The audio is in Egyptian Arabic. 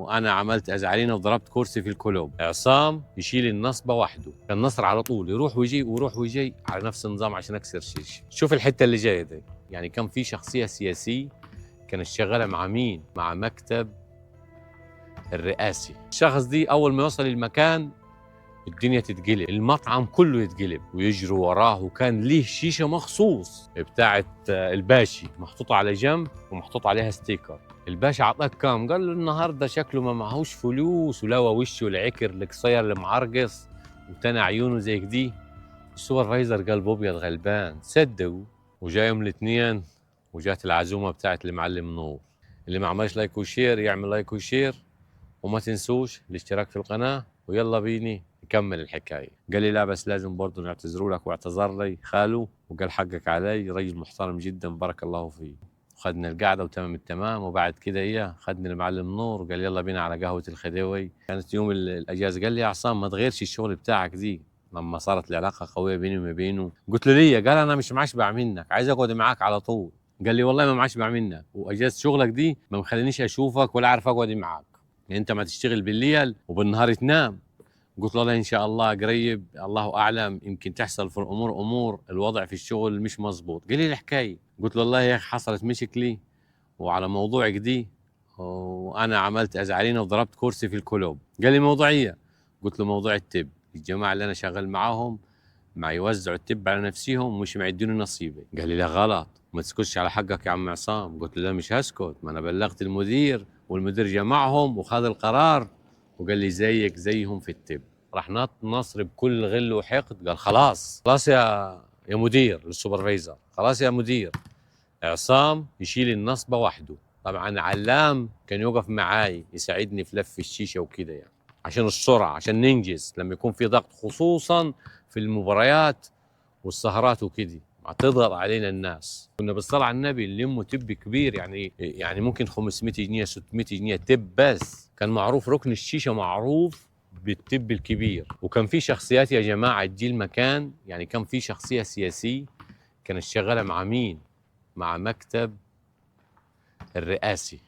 وانا عملت ازعرينه وضربت كرسي في الكلوب. عصام يشيل النصبه وحده، كان نصر على طول يروح ويجي ويروح ويجي على نفس النظام عشان اكسر شيش. شوف الحتة اللي جاية دي، يعني كان في شخصية سياسية كانت شغالة مع مين؟ مع مكتب الرئاسي. الشخص دي اول ما يوصل المكان الدنيا تتقلب، المطعم كله يتقلب ويجروا وراه. وكان ليه شيشة مخصوص بتاعت الباشي محطوطة على جنب ومحطوط عليها sticker. الباشا عطاك كام؟ قال له النهارده شكله ما معهوش فلوس، ولوى وشه العكر القصير المعرقص وتنى عيونه زي كدي. ال supervisor قلبه ابيض غلبان، صدقوا. وجاي يوم الاثنين وجات العزومة بتاعت المعلم نور. اللي ما عملش like و share يعمل like و share، وما تنسوش الاشتراك في القناة، ويلا بيني نكمل الحكاية. قال لي لا بس لازم برضه نعتذروا لك، واعتذر لي خاله وقال حقك علي، رجل محترم جدا بارك الله فيه. خدنا القعدة وتمام التمام. وبعد كده ايه، خدنا المعلم نور وقال يلا بينا على قهوة الخديوي. كانت يوم الاجازة. قال لي يا عصام ما تغيرش الشغل بتاعك دي. لما صارت العلاقة قوية بيني وما بينه قلت له ليه؟ قال انا مش معشبع منك، عايز اقعد معاك على طول. قال لي والله ما معشبع منك، واجازه شغلك دي ما مخلينيش اشوفك ولا عارف اقعد معاك، يعني انت ما تشتغل بالليل وبالنهار تنام. قلت له ان شاء الله قريب، الله اعلم، يمكن تحصل في الامور امور، الوضع في الشغل مش مظبوط. قال لي الحكاية. قلت له والله يا اخي حصلت مشكلة وعلى موضوعك دي، وانا عملت ازعرينه وضربت كرسي في الكلوب. قال لي موضوعية. قلت له موضوع ال tip، الجماعة اللي انا شغال معاهم ما يوزعوا ال tip على نفسهم ومش معدوني نصيبي. قال لي لا غلط، ما تسكتش على حقك يا عم عصام. قلت له لا مش هسكت، ما انا بلغت المدير والمدير جمعهم وخذ القرار وقال لي زيك زيهم في ال tip. راح نط نصر بكل غل وحقد، قال خلاص خلاص يا مدير لل supervisor، خلاص يا مدير، عصام يشيل النصبه وحده. طبعا علام كان يوقف معاي يساعدني في لف الشيشة وكده، يعني عشان السرعة، عشان ننجز لما يكون في ضغط، خصوصا في المباريات والسهرات وكده، تضغط علينا الناس. كنا بالصلاة على النبي نلموا tip كبير، يعني ممكن 500 جنيه 600 جنيه tip بس. كان معروف ركن الشيشة معروف بال tip الكبير. وكان في شخصيات يا جماعة تجي المكان، يعني كان في شخصية سياسية كانت شغالة مع مين؟ مع مكتب الرئاسي.